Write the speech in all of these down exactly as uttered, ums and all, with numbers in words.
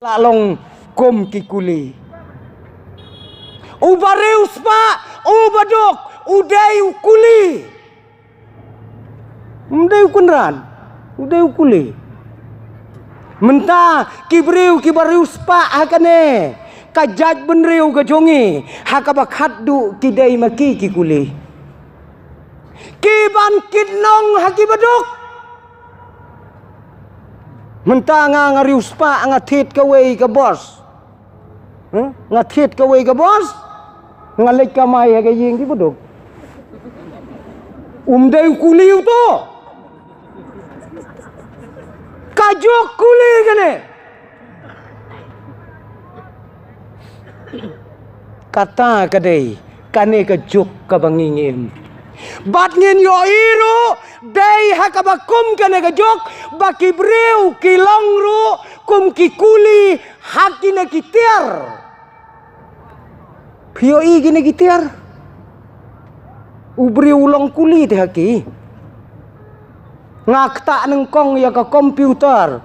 la long kum ki kuli. U bariewspah, u baduk, u dei u kuli. Um dei u kynran, u dei u kuli. Mynta ki briew ki bariewspah ha kane ka jaitbynriew ka jong ngi, ha kaba khatduh ki dei ma ki ki kuli. Ki ban kit nong ha ki baduk. Mynta nga, nga riewspah, nga thied kawei ka bos. Huh? Nga thied kawei ka bos. Nga leit kamai ha ka ïing ki baduk. Um dei u kuli uto. Ka juk kuli kane. Kata ka dei, kane ka juk kaba ngi ngim. Bad ngin ïohi ruh, dei ha kaba kum kane ka juk, ba ki briew ki long ruh kum ki kuli ha kine ki tiar. Phi ïohi kine ki tiar? U briew u long kuli te ha ki. Nga ktah nyngkong ïa ka computer.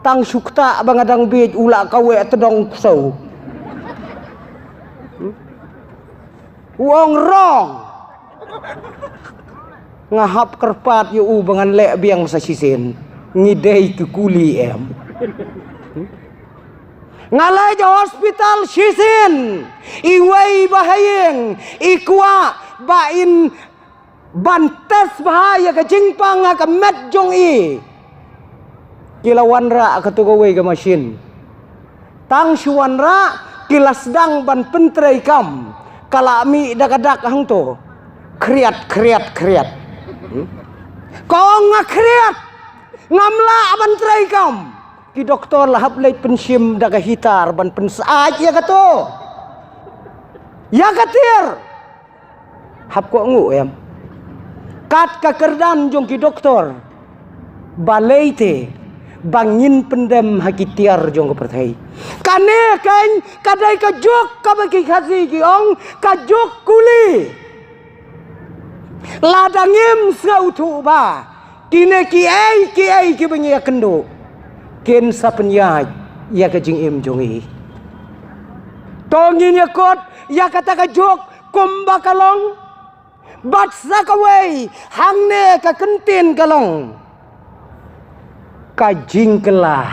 Tang shu ktah ba nga dang bieit u la kaweh tdong ksew. U ong wrong. Nga hap kyrpad ïa u ba ngan leh biang sa shisien. Ngi dei ki kuli em. Nga leit ha hospital shisien. Iwei ba ha ïing i kwah ba in ban test bha ïa ka jingpang ha ka met jong i. Ki la wanrah kato kawei ka machine. Tang shu wanrah ki la sdang ban pyntreikam. Ka la mih da ka dak hangto. Khriat, khriat, khriat. Hmm? Ka ong nga khriat. Ngam lah ban treikam. Ki doktor la hap leit pynshim da ka hitar ban pynsaid ïa kato. Ïa ka tiar. Hap kohnguh em. Kat ka kyrdan jong ki doktor. Balei te ba ngin pyndem ha ki tiar jong ka pyrthei. Kane kan ka dei ka juk kaba ki Khasi ki ong ka juk kuli. Lada ngim sngewthuh ba kine kiei kiei kiba ngi ïakynduh kin sa pynïaid ïa ka jingim jong ngi. To ngin ïakut ïa kata ka juk kumba ka long. Bad sa kawei hangne ka kyntien ka long ka jingkylla.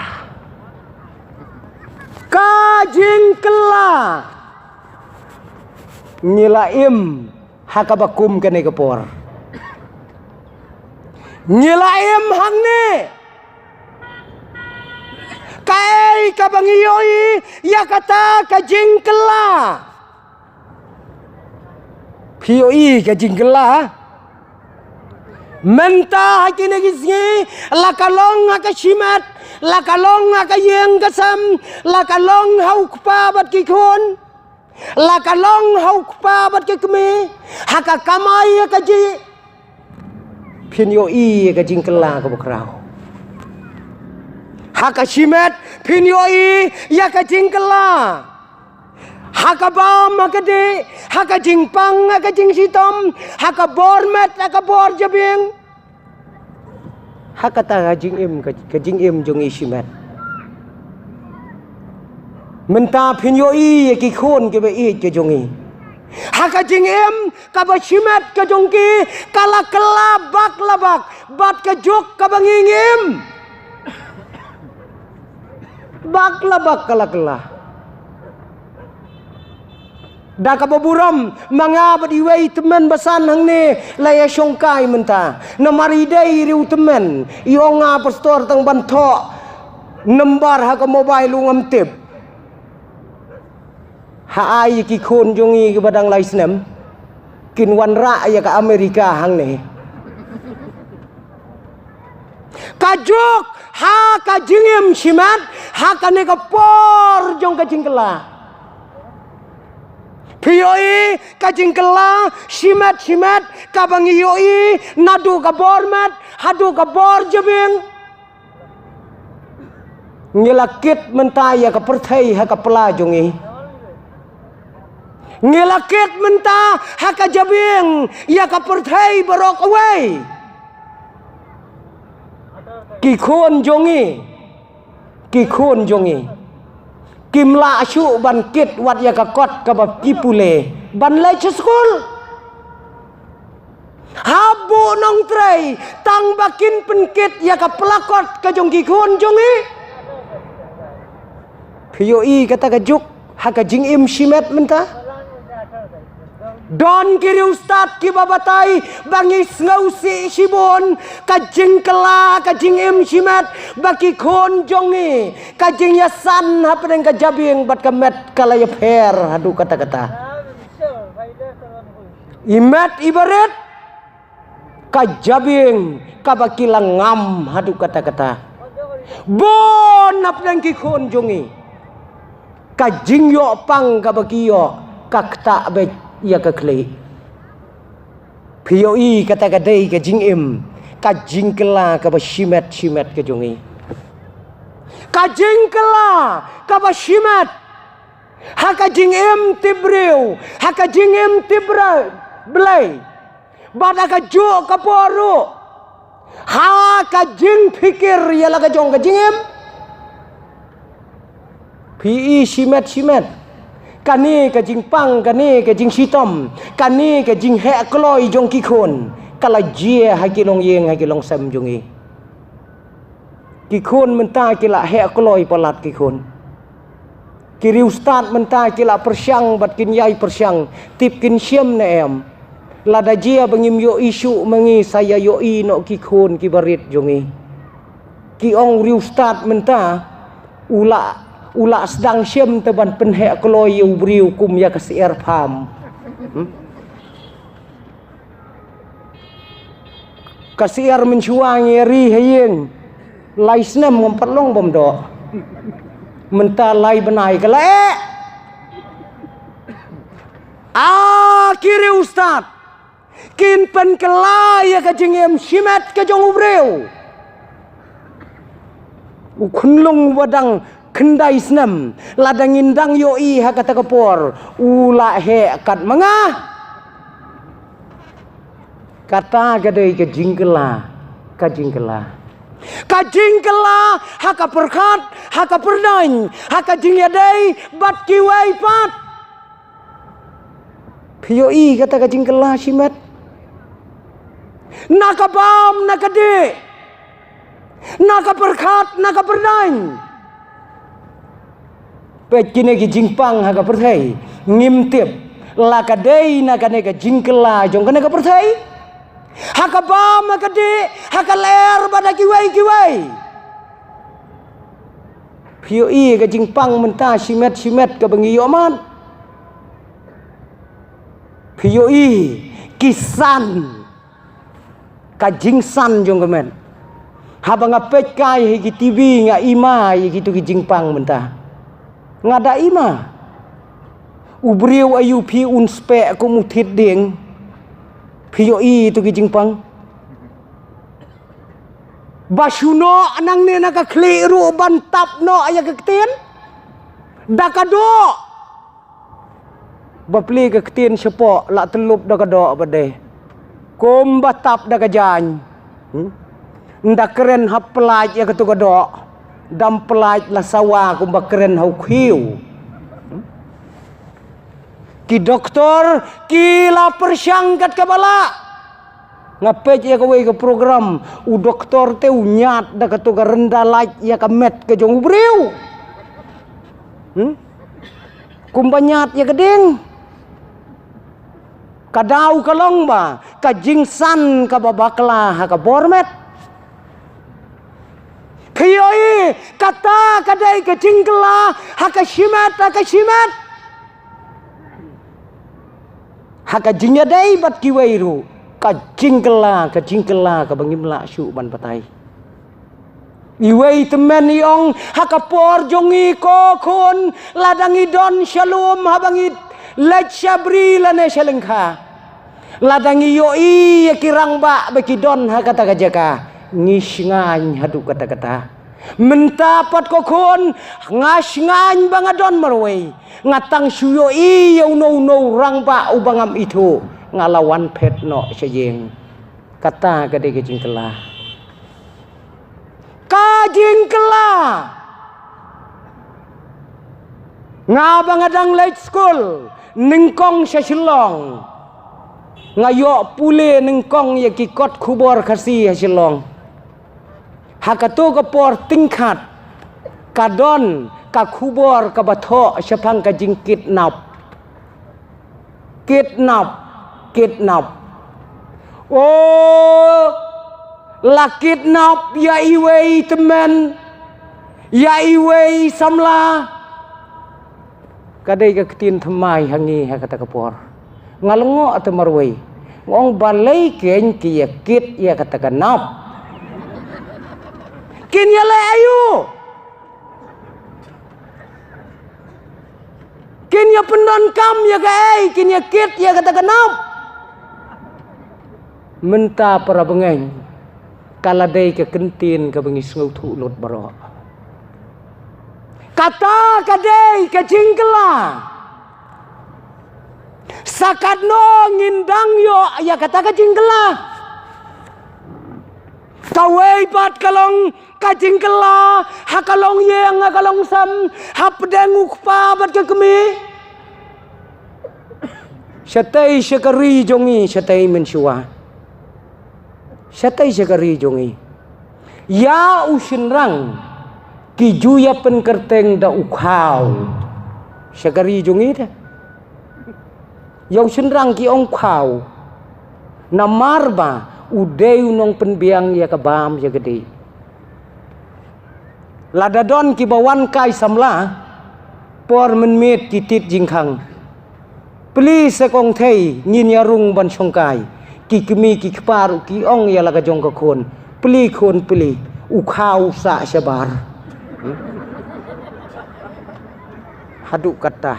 Ka jingkylla. Ngi la im ha kaba kum kane ka por. Ngi la im hangne. Kaei kaba ngi ïohi ïa kata ka jingkylla. Phi ïohi ka jingkylla. Mynta ha kine ki sngi la ka long ha ka shimet, la ka long ha ka ïing ka sem, la ka long ha u kpa bad ki khun. La ka long ha u kpa bad ka kmie, ha ka kamai ha ka jih. Phin ïohi ïa ka jingkylla kaba khraw. Ha ka shimet phin ïohi ïa ka jingkylla. Ha ka bam ha ka dih, ha ka jingpang ha ka jingshitom, ha ka bor met ha ka bor jabieng. Ha kata ka jingim, ka, ka jingim jong ngi shimet. Mynta phin ïohi ïa ki khun kiba ïeit ki jong ngi. Ha ka jingim kaba shimet ka jong ki ka la kylla bak la bak bad ka juk kaba ngi ngim. Bak la bak ka la kylla. Da kaba burom ma nga bad iwei i tymmen basan hangne la ïa shongkai mynta. Namar i dei i riew tymmen, i ong nga pastor tang ban thoh number ha ka mobile u ngam tip. Ha ai ïa ki khun jong ngi kiba dang lai snem kin wanrah ïa ka America hangne. Ka juk ha ka jingim shimet ha kane ka por jong ka jingkylla. Phi ïohi ka jingkylla shimet shimet kaba ngi ïohi naduh ka bor met haduh ka bor jabieng. Ngi la kit mynta ïa ka pyrthei ha ka pla jong ngi. Ngi la kit mynta ha ka jabieng ïa ka pyrthei baroh kawei. Ki khun jong ngi ki khun jong ngi. Kim lah shuh ban kit wat ïa ka kot kaba ki pule ban leit sha skul. Hap buh nongtrei tang ba kin pynkit ïa ka plakot ka jong ki khun jong ngi. Phi ïohi kata ka juk ha ka jingim shimet mynta? Don ki riewstad kiba batai ba ngi sngewsih shibun ka jingkylla ka jingim shimet ba ki khun jong ngi, ka jingïasan hapdeng ka jabieng bad ka met ka la ïapher haduh katta katta. I met i barit, ka jabieng kaba ki la ngam haduh katta katta. Bun hapdeng ki khun jong ngi, ka jingïoh pang kaba ki ïoh ka ktah beit ïa ka khlieh. Phi ïohi kata ka dei ka jingim, ka jingkylla kaba shimet shimet ka jong ngi. Ka jingkylla kaba shimet ha ka jingim tip briew, ha ka jingim tip bra-, Blei. Bad ha kajuh ka por ruh, ha ka jingpikir ïa la ka jong ka jingim. Phi i shimet shimet, kane ka jingpang, kane ka jingshitom, kane ka jingheh kloi jong ki khun ka la jia ha ki longïing ha ki longsem jong ngi. Ki khun mynta ki la heh kloi palat ki khun. Ki riewstad mynta ki la pyrshang bad kin ïai pyrshang, tip kin shim ne em. Lada jia ba ngim ïohi shuh ma ngi sa ïa ïohi noh ki khun ki barit jong ngi. Ki ong riewstad mynta u la, u la sdang shim te ban pynheh kloi ïa u briew kum ïa ka syiar pham. Hmm? Ka syiar mynshuwa ngi ri ha ïing. Lai snem ngam pat long bym doh. Mynta lai bnai ka la eh. Ah, ki riewstad kin pynkylla ïa ka jingim shimet ka jong u briew. U khunlung uba dang khyndai snem, lada ngin dang ïohi ha kata ka por, u la heh kat ma nga. Kata ka dei ka jingkylla, ka jingkylla. Ka jingkylla ha ka pyrkhat, ha ka pyrdaiñ, ha ka jingïadei bad kiwei pat. Phi ïohi kata ka jingkylla shimet? Na ka bam, na ka dih, na ka pyrkhat, na ka pyrdaiñ. Peit kine ki jingpang ha ka pyrthei, ngim tip la ka dei na kane ka jingkylla jong kane ka pyrthei. Ha ka bam, ha ka dih, ha ka lyer bad ha kiwei kiwei. Phi ïohi ka jingpang mynta shimet shimet kaba ngi ïoh mad? Phi ïohi ki san, ka jingsan jong ka met? Haba nga peit kai ha ki T V nga ima ïa kitu ki jingpang mynta. Nga da ima. U briew aïu phi un speh kum u thied dieng? Phi ïohi tu ki jingpang? Ba shu noh nangne na ka khlieh ruh ban tap noh ïa ka ktien da ka doh. Ba plie ka ktien shapoh, la tyllup da ka doh ba dei. Kumba tap da ka jaiñ. Hmm? Nda kren hap pynlait ïa katu ka doh. Dam pynlait la sawa kumba kren ha u khiew. Hmm? Ki doktor ki la pyrshang kat kaba lah. Nga peit ïa kawei ka program, u doktor te u ñiad da katu ka rynda lait ïa ka met ka jong u briew. Hmm? Kumba ñiad ïa ka dieng. Ka daw ka long ba ka jingsan kaba bakla ha ka bor met. Phi ïohi, kata ka dei ka jingkylla ha ka shimet, ha ka shimet. Ha ka jingïadei bad kiwei ruh, ka jingkylla, ka jingkylla kaba ngim lah shuh ban batai. Iwei tymmen i ong, ha ka por jong ngi ko khun, lada ngi don sha lum, haba ngi leit sha bri lane sha lyngkha, lada ngi ïohi ïa ki rangbah ba ki don ha kata ka jaka, ngi shngaiñ haduh katta katta. Mynta pat ko khun, nga shngaiñ ba nga don marwei. Nga tang shu ïohi ïa uno uno u rangbah uba ngam ithuh, nga la wan phet noh sha ïing. Kata ka dei ka jingkylla. Ka jingkylla. Nga ba nga dang leit skul nyngkong sha Shillong, nga ïoh pule nyngkong ïa ki kot khubor Khasi ha Shillong. Ha kato ka por tyngkhat ka don ka khubor kaba thoh shaphang ka jingkidnap. Kidnap, kidnap. O, la kidnap ïa iwei i tymmen, ïa iwei i samla. Ka dei ka ktien thymmai ha ngi ha kata ka por. Nga lyngngoh te marwei. Nga ong balei keiñ ki ïa kit ïa kata ka nap. Kin ïa leh aïu? Kin ïa pyndonkam ïa kaei, kin ïa kit ïa kata ka nap. Mynta para bangeit, ka la dei ka kyntien kaba ngi sngewthuh lut baroh. Kata ka dei ka jingkylla. Sa katno ngin dang ïoh ïa kata ka jingkylla. Kawei pat ka long ka jingkylla ha ka longïing, ha ka longsem, hapdeng u kpa bad ka kmie. Shatei sha ka ri jong ngi, shatei mynshuwa. Shatei sha ka ri jong ngi. Ïa u shynrang ki ju ïa pynkyrteng da u khaw. Sha ka ri jong ngi te. Ïa u shynrang ki ong khaw. Namar ba u dei u nongpynbiang ïa ka bam ïa ka dih. Lada don kiba wan kai samla, por mynmiet ki tied jingkhang. Plie se kong thei, ngin ïa rung ban shongkai. Ki kmie ki kpa ruh ki ong ïa la ka jong ka khun. Plie khun plie, u khaw sah shabar. Hmm? Haduh kata.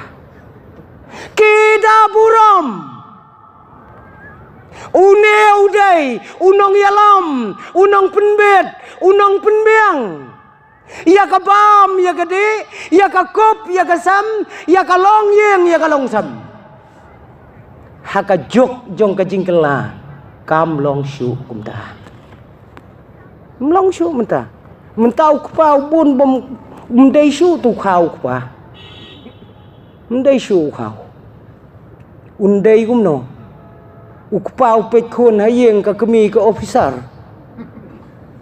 Ki da burom. Une u dei u nongïalam, u nongpynbit, u nongpynbiang. Ïa ka bam, ïa ka dih, ïa ka kup, ïa ka sem, ïa ka longïing, ïa ka longsem. Ha ka juk jong ka jingkylla, kam long shuh kumta. Ym long shuh mynta. Mynta u kpa u bun bym, ym dei shuh tu kha u kpa. Ym dei shuh u kha. Un dei kumno? U kpa u peit khun ha ïing, ka kmie ka officer.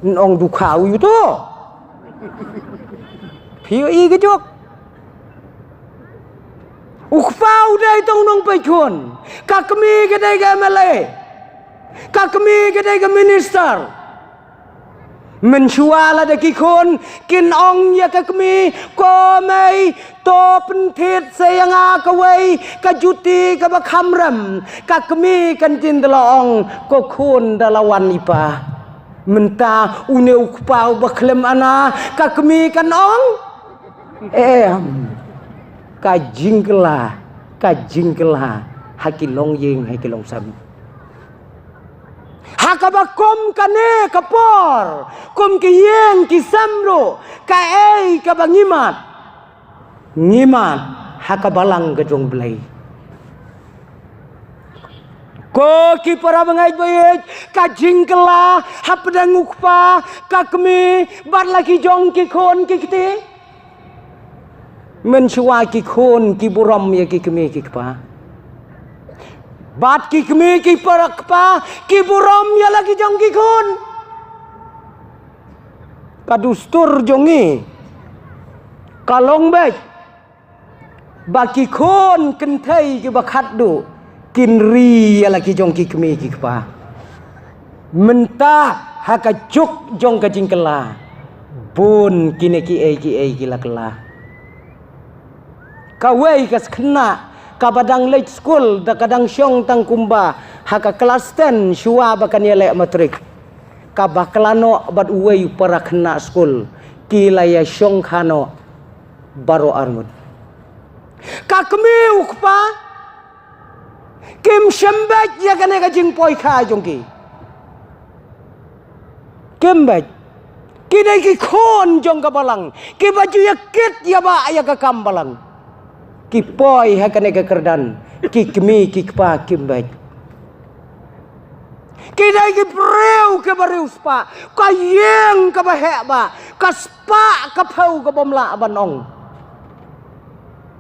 Nong du kha u yu to. Phi ïohi ka jok. U kpa u dei tang u nongpeit khun. Ka kmie ka dei ka M L A. Ka kmie ka dei ka minister. Mynshuwa lada ki khun kin ong ïa ka kmie, ko mei, to pynthied sa ïa nga kawei ka juti kaba kham rem. Ka kmie kan jin da la ong, ko khun da la wan i pa. Mynta une u kpa uba khlem ana, ka kmie kan ong. Em, ka jingkylla, ka jingkylla, ha ki longïing, ha ki longsem. Ha kaba kum kane ka por, kum ki ïing ki sem ruh, kaei kaba ngi mad. Ngi mad, ha ka balang ka jong Blei. Ko ki para bangeit baieit, ka jingkylla, hapdeng u kpa, ka kmie, bad la ki jong ki khun ki kti. Mynshuwa ki khun ki burom ïa ki kmie ki kpa. Bad ki kmie ki para kpa ki burom ïa la ki jong ki khun. Ka dustur jong ngi ka long beit ba ki khun kynthei kiba khatduh kin ri ïa la ki jong ki kmie ki kpa. Mynta ha ka juk jong ka jingkylla, bun kine kiei kiei ki la kylla. Kawei ka khynnah kaba dang leit skul, da ka dang shong tang kumba ha ka klas ten shuwa ba kan ïaleh matrik. Kaba kylla noh bad uwei u para khynnah skul, ki la ïa shong kha noh baroh arngut. Ka kmie u kpa kim shem beit ïa kane ka jingpoi kha jong ki. Kim beit. Ki dei ki khun jong ka balang, kiba ju ïa kit ïa ba ïa ka kam balang. Ki poi ha kane ka kyrdan, ki kmie ki kpa kim beit. Ki dei ki briew kiba riewspah, ka ïing kaba heh ba, ka spah ka phew kaba ym lah ban ong.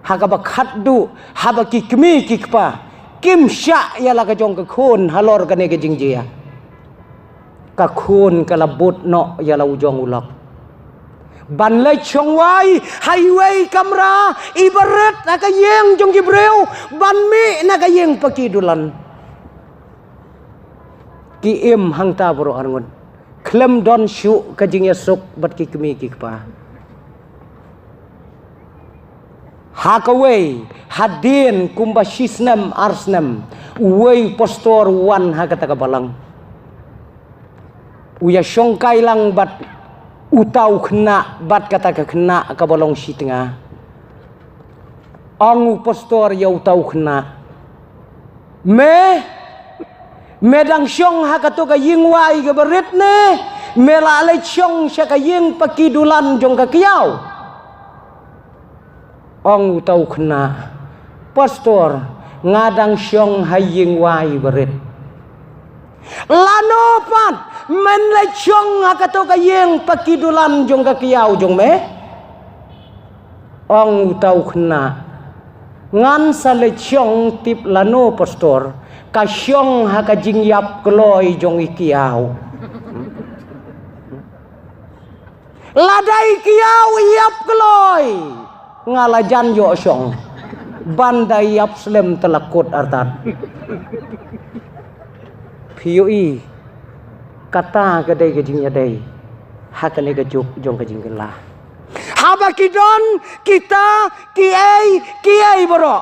Ha kaba khatduh, haba ki kmie ki kpa kim shah ïa la ka jong ka khun halor kane ka jingjia, ka khun ka la bud noh ïa la u jong u lok ban leit shong wai ha iwei i kamra iba rit ha ka ïing jong ki briew, ban mih na ka ïing paki dulan. Ki im hangta baroh arngut, khlem don shuh ka jingïasuk bad ki kmie ki kpa. Ha kawei, hadien kumba shi snem ar snem, uwei u pastor u wan ha kata ka balang, u ïashongkai lang bad uta u khynnah bad kata ka khynnah kaba long shi tnga. Ong u pastor ïa uta u khynnah, "Me, me dang shong ha kato ka ïing wai kaba rit ne me la leit shong sha ka ïing paki dulan jong ka kiaw?" Ong uta u khynnah, "Pastor, nga dang shong ha ïing wai ba rit." "Lano pat men leit shong ha kato ka ïing paki dulan jong ka kiaw jong me?" Ong uta u khynnah, "Ngan sa leit shong tip lano, pastor, ka shong ha ka jingïap kloi jong i kiaw." "Lada i kiaw i ïap kloi, nga la jan ïoh shong, ban da ïap slem te la kut artat." Phi ïohi, kata ka dei ka jingïadei ha kane ka juk jong ka jingkylla. Haba ki don kita kiei kiei baroh,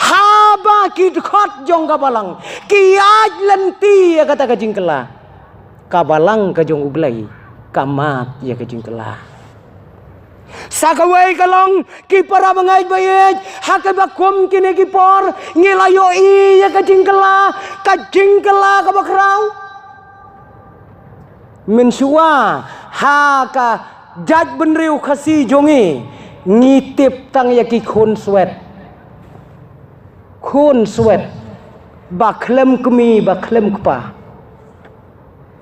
haba ki dkhot jong ka balang ki ïaid lynti ïa kata ka jingkylla, ka balang ka jong U Blei ka mad ïa ka jingkylla. Sa kawei ka long, ki para bangeit ba ïeit, ha kaba kum kine ki por ngi la ïohi ïa ka jingkylla, ka jingkylla kaba khraw. Mynshuwa ha ka jaitbynriew Khasi jong ngi, ngi tip tang ïa ki khun swet. Khun swet ba khlem kmie ba khlem kpa.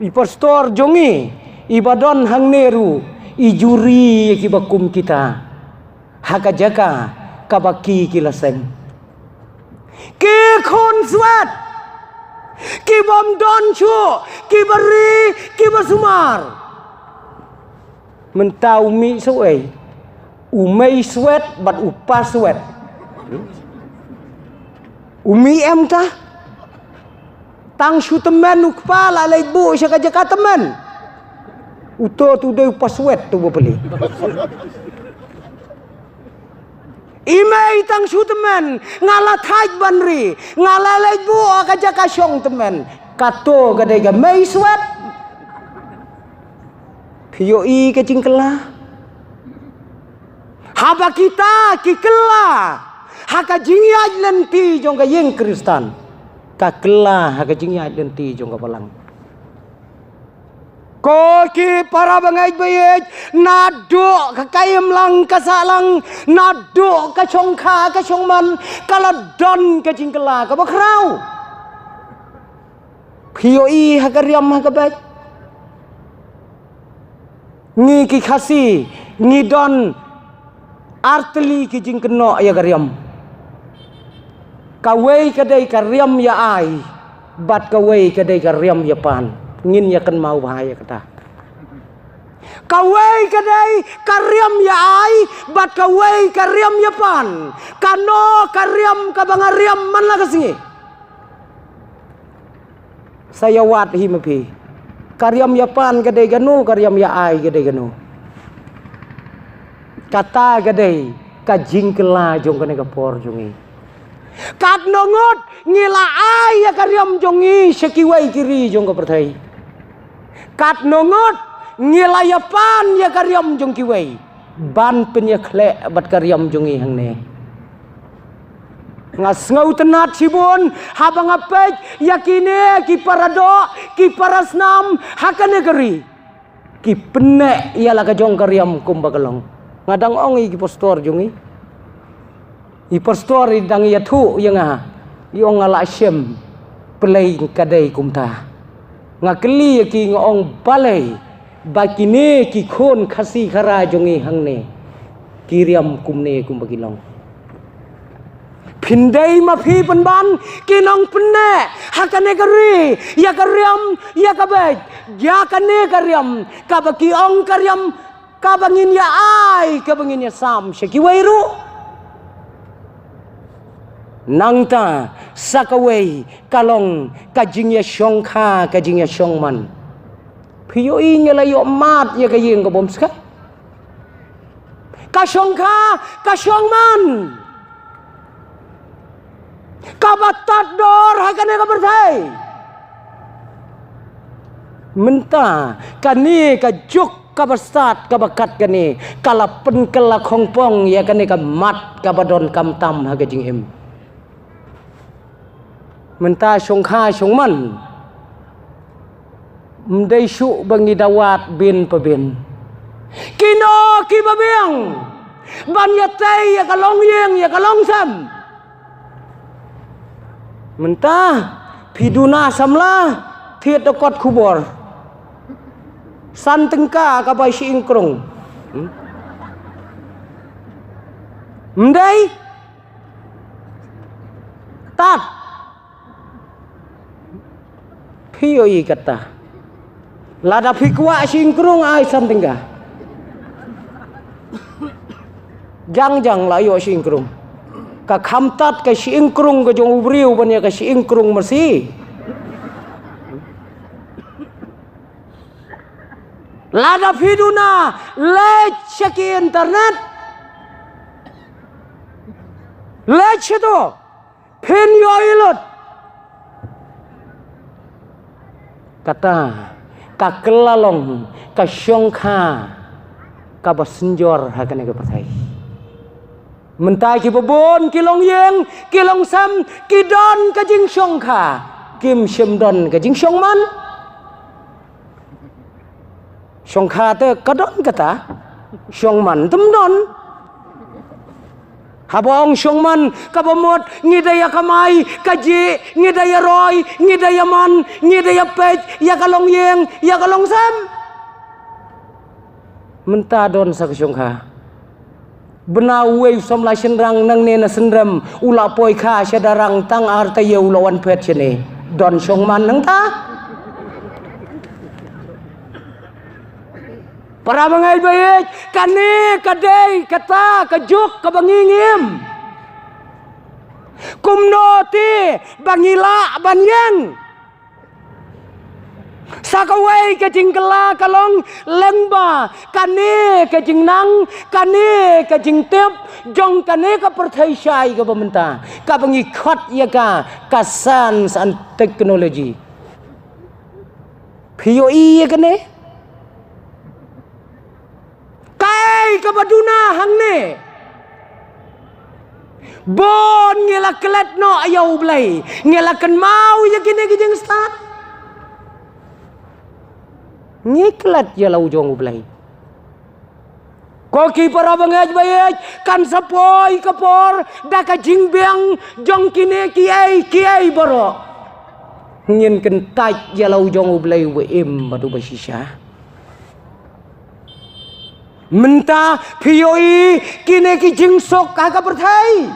I pastor jong ngi iba don hangne ruh i ju ri ïa kiba kum kita ha ka jaka kaba ki ki la seng. Ki khun swet, ki bym don shuh, kiba ri, kiba sumar. Mynta u mih shuh ei, u mei swet bad u pa swet. U mih em ta? Tang shu tymmen u kpa la leit buh sha ka jaka tymmen. Uto tu dei u pa swet tu ba peli. I mei tang shu tymmen, nga la thait ban ri, nga la leit buh ha ka jaka shong tymmen. Kato ka dei ka mei swet. Phi ïohi ka jingkylla? Haba kita ki kylla ha ka jingïaid lynti jong ka ïing Khristan, ka kylla ha ka jingïaid lynti jong ka balang. Ko ki para bangeit ba ïeit, naduh ka ka im lang ka sah lang, naduh ka shongkha ka shongman, ka la don ka jingkylla kaba khraw. Phi ïohi ha ka riam ha ka beit? Ngi ki Khasi ngi don artylli ki jingkynnoh ïa ka riam. Kawei ka dei ka riam ïa ai, bad kawei ka dei ka riam ïa pan. Ngin ïa kynmaw bha ïa kata. Kawei ka dei ka riam ïa ai, bad kawei ka riam ïa pan. Kano ka riam kaba nga riam man la ka sngi? Sa ïa wad hi ma phi. Ka riam ïa pan ka dei kano, ka riam ïa ai ka dei kano. Kata ka dei ka jingkylla jong kane ka por jong ngi. Katno ngut ngi la ai ïa ka riam jong ngi sha kiwei ki ri jong ka pyrthei. Katno ngut ngi la ïa pan ïa ka riam jong kiwei ban pynïakhleh bad ka riam jong ngi hangne. Nga sngewtynnat shibun haba nga peit ïa kine ki para doh, ki para snam ha kane ka ri, ki pynneh ïa la ka jong ka riam kumba ka long. Nga dang ong ïa ki pastor jong ngi. I pastor i dang ïathuh ïa nga, i ong nga la shem balei ka dei kumta. Nga kylli ïa ki, nga ong balei ba kine ki khun Khasi Khara jong ngi hangne Ki riam kumne kumba ki long. Phin dei ma phi pynban ki nongpynneh ha kane ka ri, ïa ka riam, ïa ka beit, ïa kane ka riam, kaba ki ong ka riam, kaba ngin ïa ai, kaba ngin ïa sam sha kiwei ruh. Nangta sa kawei ka long ka jingïashongkha, ka jingïashongman. Phi ïohi ngi la ïoh mad ïa ka ïing ka bym skhem. Ka shongkha, ka shongman. Kaba tad dor ha kane ka pyrthei. Mynta kane ka juk kaba stad kaba kat kane ka la pynkylla khongpong ïa kane ka mat kaba donkam tam ha ka jingim. Mynta shongkha shongman. Ym dei shuh ba ngi da wad bin pa bin. Kino kiba biang ban ïatei ïa ka longïing ïa ka longsem. Mynta phi duna samla thied da kot khubor. San tyngka ka bai shi ingkrung. Hmm? Ym dei. Tad. Phi ïohi kata. Lada phi kwah shi ingkrung ai san tyngka. Jang jang la ïoh shi ingkrung. Ka kham tad ka shi ingkrung ka jong u briew ban ïa ka shi ingkrung masi. Lada phi duna leit sha ki internet. Leit sha to. Phin ïohi lut. Kata ka kylla long ka shongkha kaba synjor ha kane ka pyrthei. Mynta kiba bun ki longïing ki longsem ki don ka jingshongkha, kim shym don ka jingshongman. Shongkha te ka don kata, shongman te ym don. Haba ong shongman kaba mut ngi da ïa kamai kajih, ngi da ïa roi, ngi da ïa man, ngi da ïa peit ïa ka longïing ïa ka longsem. Mynta don sa ka shongkha. Bna uwei u samla shynrang nangne na Synrem u la poi kha sha Darrang tang ar taïew u la wan phet shane. Don shongman nangta. Para bangeit ba ïeit, kane ka dei kata ka juk kaba ngi ngim. Kumno te ba ngi lah ban ïeng. Sa kawei ka jingkylla ka long lyngba kane ka jingnang, kane ka jingtip jong kane ka pyrthei shai kaba mynta, kaba ngi khot ïa ka ka science and technology. Phi ïohi ïa kane? Kaei kaba duna hangne? Bun ngi la klet noh ïa U Blei, ngi la kynmaw ïa kine ki jingstad. Ngi klet ïa la u jong U Blei. Ko ki para bangeit ba ïeit, kan sa poi ka por da ka jingbiang jong kine kiei kiei baroh. Ngin kyntait ïa la u jong U Blei uba im bad uba shisha. Mynta phi ïohi kine ki jingsuk ha ka pyrthei.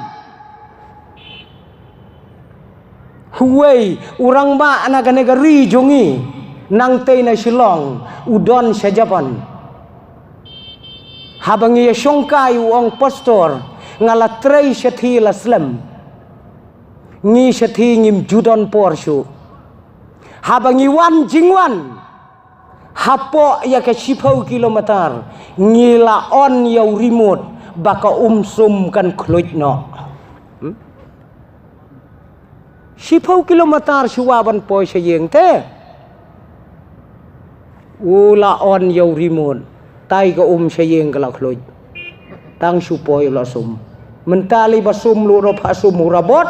Uwei u rangbah na kane ka ri jong ngi, nangtei na Shillong, u don sha Japan. Haba ngi ïashongkai u ong, Pastor, nga la trei shathie la slem. Ngi shathie ngim ju don por shuh. Haba ngi wan jingwan hapoh ïa ka shiphew kilometer, ngi la on ïa u remote ba ka um sum kan khluit noh. Hmm? Shiphew kilometer shuwa ban poi sha ïing te. U la on ïa u remote. Tai ka um sha ïing ka la khluit. Tang shu poi u la sum. Mynta lei ba sum, lu ruh pha sum u rabot.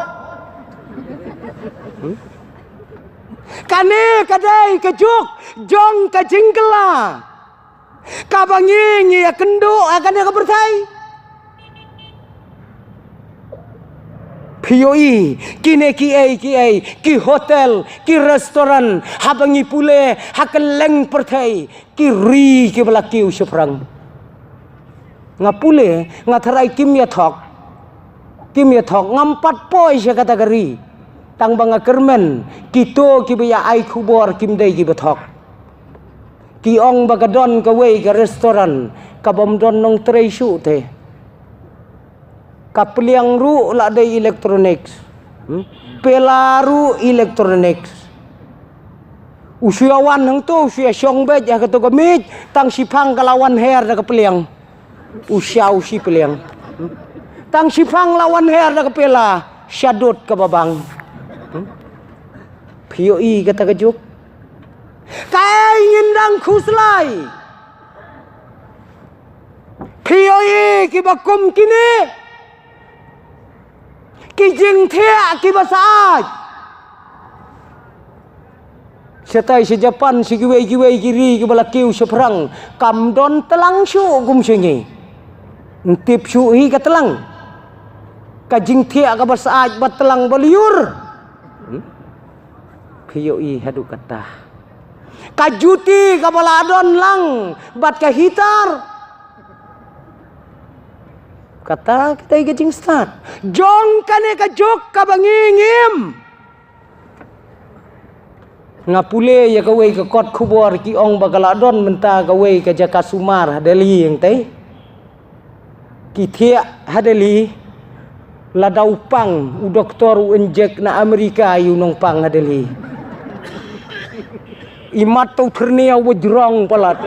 Hmm? Kane ka dei ka juk jong ka jingkylla kaba ngi ngi ïa kynduh ha kane ka pyrthei. Phi ïohi kine kiei kiei, ki hotel, ki restaurant, haba ngi pule ha kylleng pyrthei, ki ri kiba la kiew shaphrang. Nga pule, nga tharai kim ïa thok. Kim ïa thok, ngam pat poi sha kata ka ri. Tang ba nga kyrmen, kito kiba ïa ai khubor kim dei kiba thok. Ki ong ba ka don kawei ka restaurant, kabym don nongtrei shuh te. Ka pliang ruh la dei electronics. Hmm? Pela ruh electronics. U shu ïa wan hangto, u shu ïa shong beit ïa kato ka miej, tang shiphang ka la wan her da ka pliang. U sha u shi pliang. Hmm? Tang shiphang la wan her da ka pela, sha dud kaba bang. Hmm? Phi ïohi kata ka juk. Kaei ngin dang khuslai. Phi ïohi kiba kum kine. Ki jingthiah kiba syaid. Shatai sha Japan, sha kiwei kiwei ki ri kiba la kiew shaphrang, kam don tlang shuh kum sha ngi. Ym tip shuh hi ka tlang. Ka jingthiah kaba syaid bad tlang ba lyiur. Hmm? Phi ïohi haduh katta. Ka juti kaba la don lang bad ka heater. Kata ka dei ka jingstad jong kane ka juk kaba ngi ngim. Nga pule ïa kawei ka kot khubor, ki ong ba ka la don mynta kawei ka jaka sumar ha Delhi, ïeng tei. Ki thiah ha Delhi, lada u pang, u doktor u injek na Amerika ïa u nongpang ha Delhi. Imat to thyrnia u jrong palat.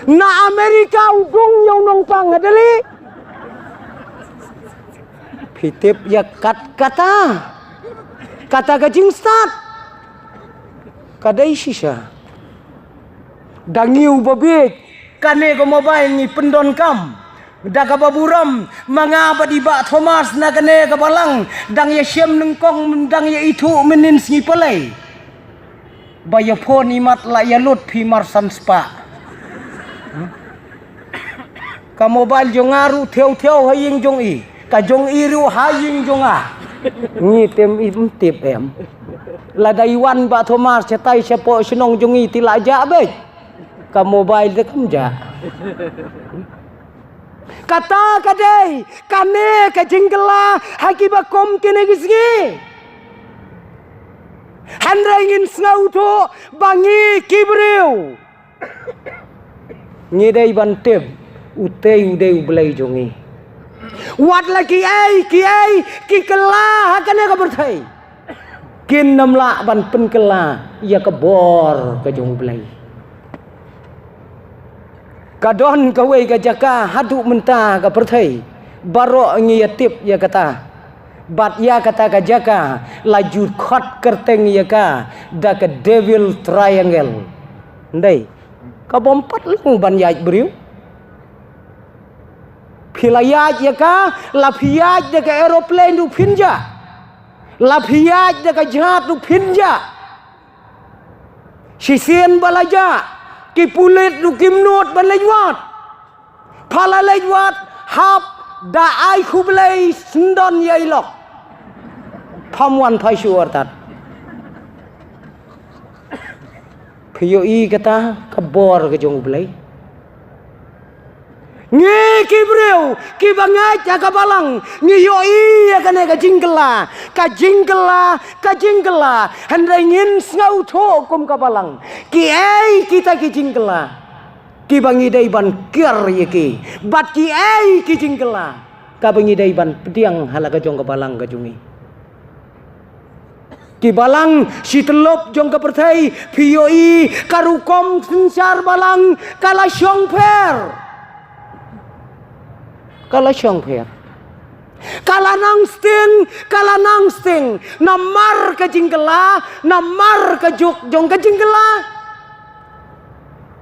Na Amerika u dung ïa u nongpang ha Delhi. Phi tip ïa kat kata. Kata ka jingstad. Ka dei shisha. Da ngi u ba bieit. Kane ka mobile ngi pyndonkam da kaba burom, ma nga bad i Bah Thomas na kane ka balang, dang ïa shem nyngkong, dang ïa ithuh mynnin sngi Palei. Ba ïa phone imat la ïa lut phi mar san spah. Ka mobile jong nga ruh thew thew ha ïing jong i. Ka jong i ruh ha ïing jong nga. Ngi tem im tip em. Lada i wan Bah Thomas shatai shapoh shnong jong i te la jah beit. Ka mobile te kam jah. Kata ka dei kane ka jingkylla ha kiba kum kine ki sngi. Hynrei ngin sngewthuh ba ngi ki briew ngi dei ban tip utei u dei u Blei jong ngi. Wat la kiei kiei ki kylla ha kane ka pyrthei, kin ym lah ban pynkylla ïa ka bor ka jong u Blei. Ka don kawei ka jaka haduh mynta ka pyrthei baroh ngi ïa tip ïa kata. Bad ïa kata ka jaka la ju khot kyrteng ïa ka da ka Devil Triangle. Ndei, ka bym pat long ban ïaid briew. Phi la ïaid ïa ka, la phi ïaid da ka aeroplane ruh phin jah. La phi ïaid da ka jahaj ruh phin jah. Shisien ba la jah, ki pulit ruh kim nud ban leit wad. Pha la leit wad, hap da ai khublei sngewdon ïa i lok. Pham wan phai shuh artat. Phi ïohi kata ka bor ka jong u Blei. Ngi ki briew kiba ngeit ïa ka balang, ngi ïohi ïa kane ka jingkylla, ka jingkylla, ka jingkylla. Hynrei ngin sngewthuh kum ka balang kiei kita ki jingkylla kiba ngi dei ban kiar ïa ki, bad kiei ki jingkylla kaba ngi dei ban pdiang ha la ka jong ka balang ka jong ngi. Ki balang shi tyllup jong ka pyrthei, phi ïohi ka rukom synshar balang ka la shongpher. Ka la shongpher. Ka la nang sting, ka la nang sting. Namar ka jingkylla, namar ka juk jong ka jingkylla.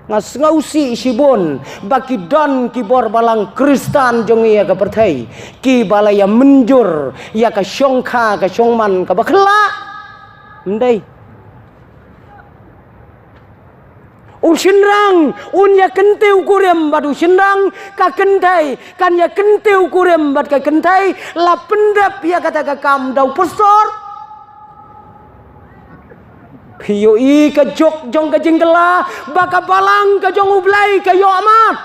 Nga sngewsih shibun ba ki don ki bor balang Khristan jong ngi ha ka pyrthei kiba la ïa mynjur ïa ka shongkha ka shongman kaba khyllah. Ym dei. U shynrang un ïa kyntiew kurim bad u shynrang, ka kynthei kan ïa kyntiew kurim bad ka kynthei, la pyndep ïa kata ka kam da u pastor. Phi ïohi ka juk jong ka jingkylla ba ka balang ka jong u Blei ka ïoh mad.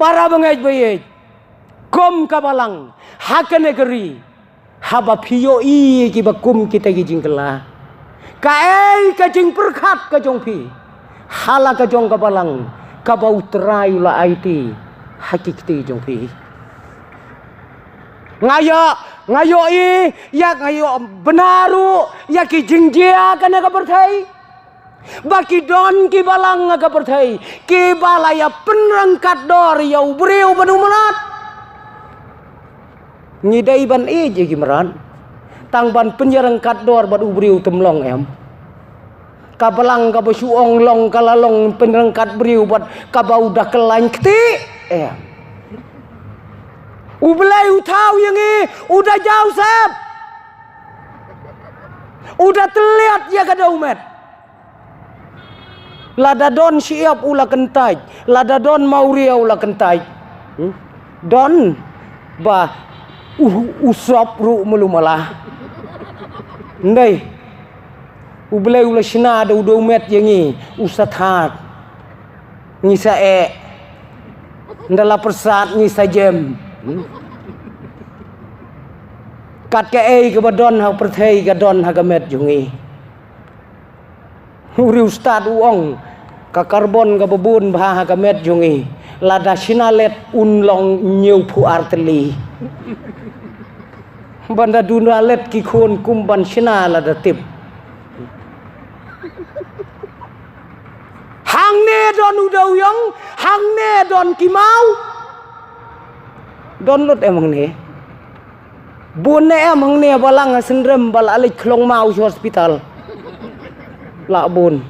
Para bangeit baieit, kum ka balang ha kane ka ri, haba phi ïohi ïa kiba kum kita ki jingkylla, kaei ka jingpyrkhat ka jong phi ha la ka jong ka balang kaba U Trai u la aiti ha ki kti jong phi? Nga ïoh, nga ïohi ïa, nga ïoh bynta ruh ïa ki jingjia kane ka pyrthei. Ba ki don ki balang ha ka pyrthei kiba la ïa pynryngkat dor ïa u briew bad u mrad. Ngi dei ban ïeit ïa ki mrad tang ban pynïaryngkat dor bad u briew? Tymlong em. Ka balang kaba shu ong long ka la long pynryngkat briew bad kaba u da kylla kti em. U Blei u thaw ïa ngi, u da jaw sep, u da tylliat ïa ka dewmet. Lada don shyiap u la kyntait, lada don mawria u la kyntait. Hmm? Don ba u, u sop ruh malu mala. Ndei, U Blei u la shna da u dewmet ïa ngi, u sa thad, ngi sa eh. Nda la pyrsad ngi sa jem. Hmm? Kat kaei kaba don ha pyrthei ka don ha ka met jong ngi. U riewstad u ong, ka karbon kaba bun bha ha ka met jong ngi, lada shna let un long hynñiewphew ar tylli. Ban da duna let ki khun kum ban shna lada tip. Hangne don u dewïong, hangne don ki maw. Don lut em hangne? Bun ne em hangne balang ha Syriem ba la leit khlong maw sha hospital? La bun.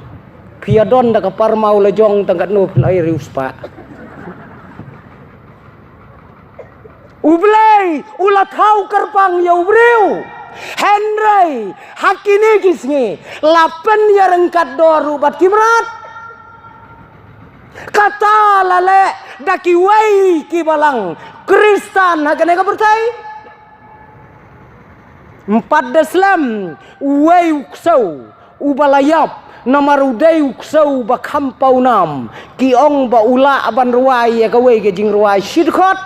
Phi ïa don da ka par maw la jong tang katno phi la ïa riewspah. U Blei u la thaw kyrpang ïa u briew. Hynrei ha kine ki sngi la pynïaryngkat dor ruh bad ki mrad. Kata la leh da kiwei ki balang Khristan ha kane ka pyrthei. Ym pat da slem uwei u ksew uba la ïap, namar u dei u ksew ba kham pawnam. Ki ong ba u lah ban rwai ïa kawei ka jingrwai shi dkhot.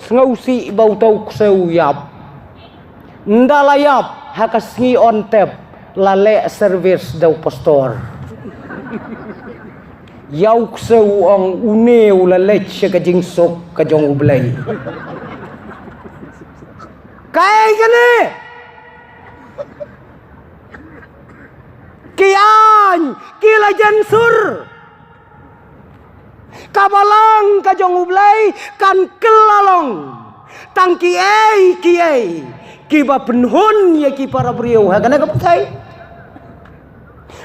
Sngewsih ba uta u ksew u ïap. Nda la ïap, ha ka sngi on tep la leh service da u pastor. Ïa u ksew u ong une u la leit sha ka jingsuk ka jong U Blei. Kaei kane? Ki aiñ, ki la jan sur. Ka balang ka jong U Blei kan kylla long tang kiei kiei kiba pynhun ïa ki para briew ha kane ka pyrthei.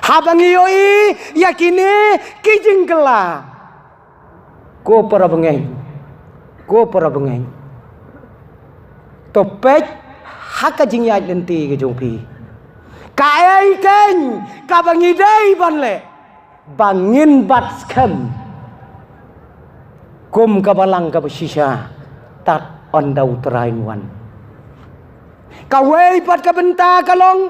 Haba ngi ïohi ïa kine ki jingkylla, ko para bangeit, ko para bangeit, to peit ha ka jingïaid lynti ka jong phi. Kaei keiñ kaba ngi dei ban leh ba ngin bat skhem kum ka balang kaba shisha tad ynda U Trai un wan? Kawei pat ka bynta ka long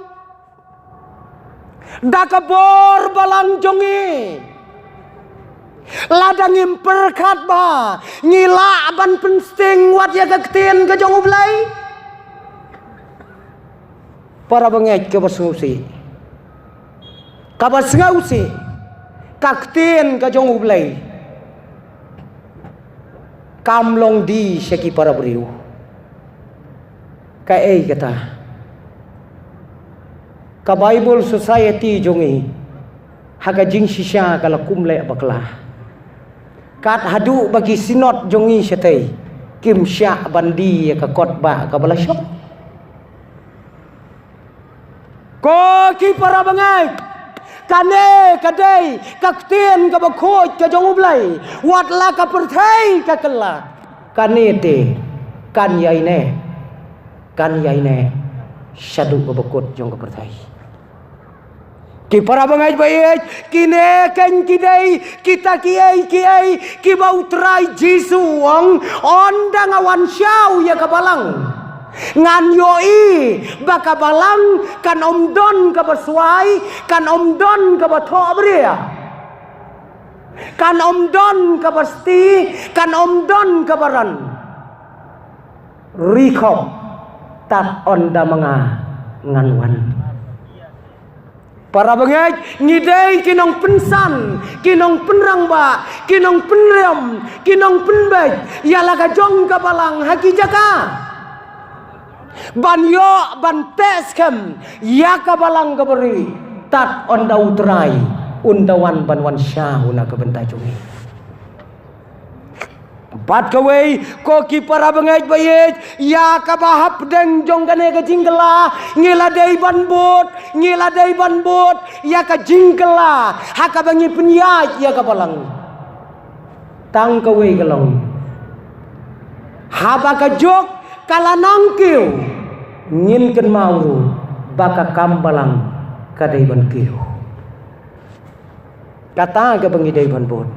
da ka bor balang jong ngi. Lada ngim pyrkhat bha, ngi lah ban pynsting wat ïa ka ktien ka jong U Blei. Para bangeit, kaba sngewsih, kaba sngewsih, ka ktien ka jong U Blei kam long die sha ki para briew. Kaei kata? Ka Bible Society jong ngi ha ka jingshisha ka la kum leh bakla. Kat haduh ba ki synod jong ngi shatei kim shah ban die ïa ka kot ba kaba la shong. Ko ki para bangeit, kane ka dei ka ktien kaba khuid ka jong U Blei. Wat la ka pyrthei ka kylla, kane te kan ïaineh, kan ïaineh shaduh kaba kut jong ka pyrthei. Ki para bangeit ba ïeit, kine keiñ ki dei kita kiei kiei kiba U Trai Jisu u ong, ynda nga wan shaw ïa ka balang, ngan ïohi ba ka balang kan ym don kaba swai, kan ym don kaba thohbria. Kan ym don kaba sti, kan ym don kaba ran. Ri khop, tad ynda ma nga ngan wan. Para bangeit, ngi dei ki nongpynsan, ki nongpynrangbah, ki nongpynriam, ki nongpynbeit ïa la ka jong ka balang ha ki jaka. Ban ïoh ban teh skhem ïa ka balang kaba rieh, tad ynda U Trai un da wan ban wan shaw na ka bynta jong ngi. Bad kawei, ko ki para bangeit ba ïeit, ïa kaba hapdeng jong kane ka jingkylla, ngi la dei ban bud, ngi la dei ban bud ïa ka jingkylla ha kaba ngi pynïaid ïa ka balang. Tang kawei ka long, haba ka juk ka la nang kiew, ngin kynmaw ruh ba ka kam balang ka dei ban kiew. Kata kaba ngi dei ban bud.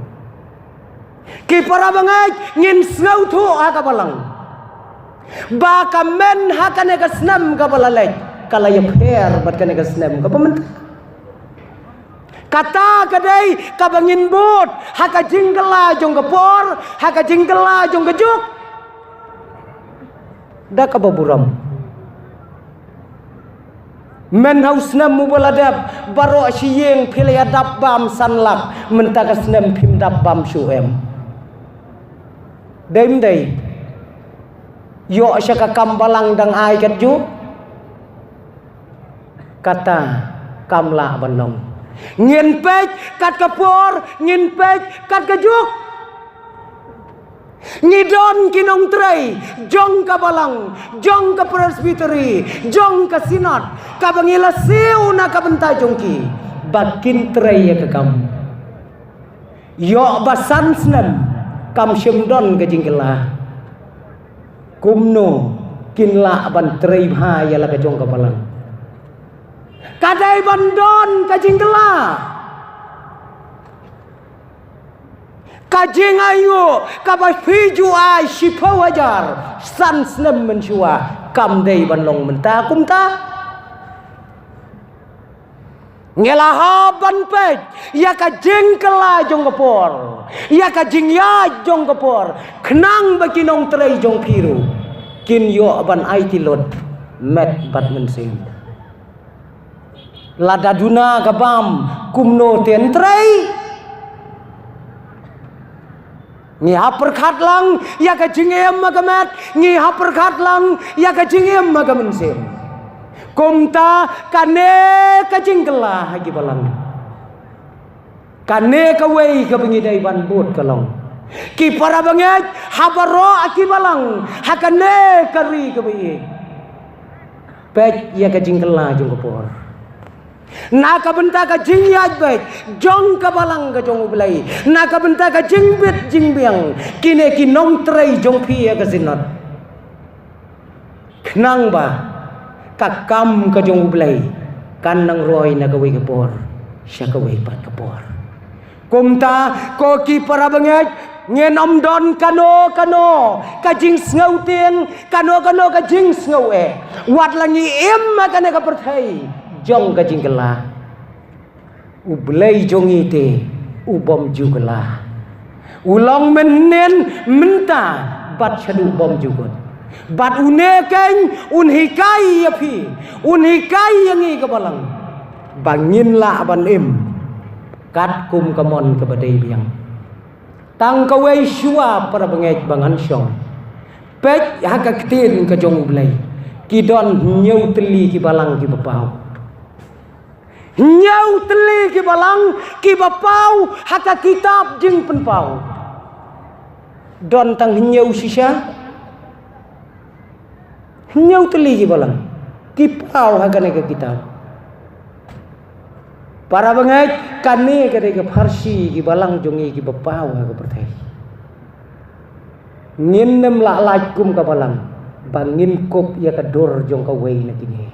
Ki para bangeit, ngin sngewthuh ha ka balang ba ka men ha kane ka snem kaba la leit ka la ïapher bad kane ka snem kaba mynta. Kata ka dei kaba ngin bud ha ka jingkylla jong ka por, ha ka jingkylla jong ka juk. Da kaba burom, men ha u snem uba la dep, baroh shi ïing phi la ïa dap bam san lak, mynta ka snem phim dap bam shuh em? Dei ym dei? Ïoh sha ka kam balang dang ai katjuh? Kata kam lah ban long. Ngin peit kat ka por, ngin peit kat ka juk. Ngi don ki nongtrei jong ka balang, jong ka presbytery, jong ka synod, kaba ngi la siew na ka bynta jong ki ba kin trei ïa ka kam. Ïoh ba san snem kam shym don ka jingkylla. Kumno kin lah ban trei bha ïa la ka jong ka balang? Ka dei ban don ka jingkylla. Ka jingainguh kaba phi ju ai shiphew hajar san snem mynshuwa, kam dei ban long mynta kumta. Ngi la hap ban peit ïa ka jingkylla jong ka por, ïa ka jingïaid jong ka por, khnang ba ki nongtrei jong phi ruh kin ïoh ban aiti lut met bad mynsiem. Lada duna ka bam, kumno te yn trei? Ngi hap pyrkhat lang ïa ka jingim ha ka met, ngi hap pyrkhat lang ïa ka jingim ha ka mynsiem. Kumta kane ka jingkylla ha ki balang, kane kawei kaba ngi dei ban bud ka long, ki para bangeit, ha baroh ki balang ha kane ka ri kaba ïeit, peit ïa ka jingkylla jong ka por. Na ka bynta ka jingïaid beit jong ka balang ka jong U Blei, na ka bynta ka jingbit jingbiang kine ki nongtrei jong phi ïa ka synod, khnang ba ka kam ka jong U Blei kan nang roi na kawei ka por sha kawei pat ka por. Kumta, ko ki para bangeit, ngin ym don kano kano ka jingsngew tieng, kano kano ka jingsngew eh, wat la ngi im ha kane ka pyrthei jong ka jingkylla. U Blei jong ngi te u bym ju kylla. U long mynhynnin, mynta bad shaduh bym ju kut. Bad une keiñ un hikai ïa phi, un hikai ïa ngi ka balang, ba ngin lah ban im katkum ka mon kaba dei biang. Tang kawei shuwa, para bangeit, ba ngan shong, peit ha ka ktien ka jong U Blei, ki don hynñiew tylli ki balang kiba paw. Hynñiew tylli ki balang kiba paw ha ka kitab Jingpynpaw. Don tang hynñiew shisha? Hynñiew tylli ki balang ki paw ha kane ka kitab. Para bangeit, kane ka dei ka pharshi ki balang jong ngi kiba paw ha ka pyrthei. Ngin nym lah lait kum ka balang ba ngin kup ïa ka dur jong kawei na kine.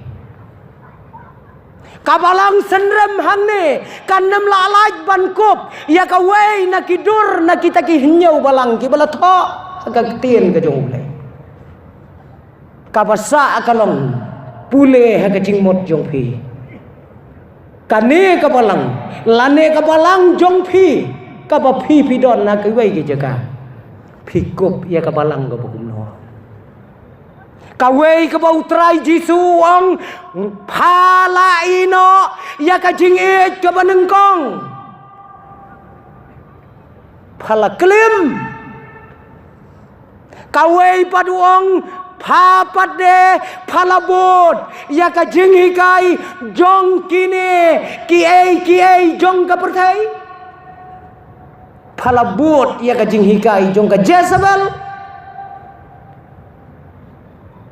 Ka balang synrem hangne kan nym lah lait ban kup ïa kawei na ki dur na kita ki hynñiew balang kiba la thoh ha ka ktien ka jong U Blei. Kaba sah ka long, pule ha ka jingmut jong phi, kane ka balang lane ka balang jong phi Kaba phi phi don na kawei ka jaka, phi kup ïa ka balang kaba kumno? Kawei kaba U Trai Jisu u ong, pha la ïehnoh ïa ka jingïeit kaba nyngkong. Pha la klim. Kawei pat u ong, pha pat de, pha la bud ïa ka jinghikai jong kine kiei kiei jong ka pyrthei. Pha la bud ïa ka jinghikai jong ka Jezebel.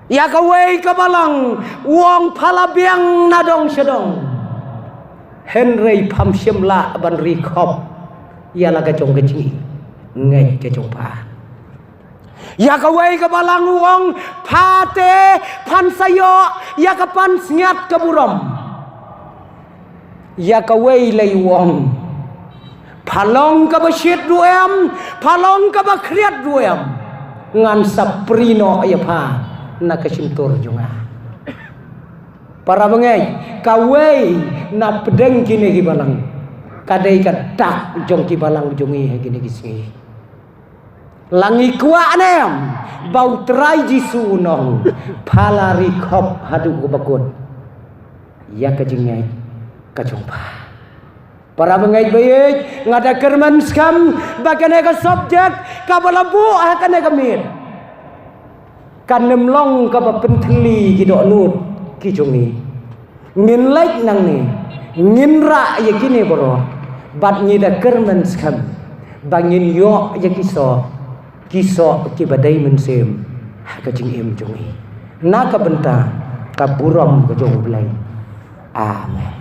Ïa kawei ka balang u ong, pha la biang na dong sha dong. Hynrei pham shym lah ban ri khop ïa la ka jong ka jingngeit ka jong pha. Ïa kawei ka balang u ong, pha te phan sa ïoh ïa ka pansngiat ka burom. Ïa kawei lei u ong, pha long kaba shit ruh em, pha long kaba khriat ruh em, ngan sa prie noh ïa pha na ka shyntur jong nga. Para bangeit, kawei na pdeng kine ki balang ka dei ka dak jong ki balang jong ngi ha kine ki sngi. La ngi kwah ne em ba U Trai Jisu u ong, pha la ri khop haduh kaba kut ïa ka jingngeit ka jong pha. Para bangeit ba ïeit, nga da kyrmen skhem ba kane ka subject kaba la buh ha kane ka miet kan ym long kaba pynthylli ki dohnud ki jong ngi. Ngin leit nangne, ngin rah ïa kine baroh, bad ngi da kyrmen skhem ba ngin ïoh ïa ki soh, ki soh kiba dei mynsiem ha ka jingim jong ngi. Na ka bynta ka burom ka jong U Blei. Amen.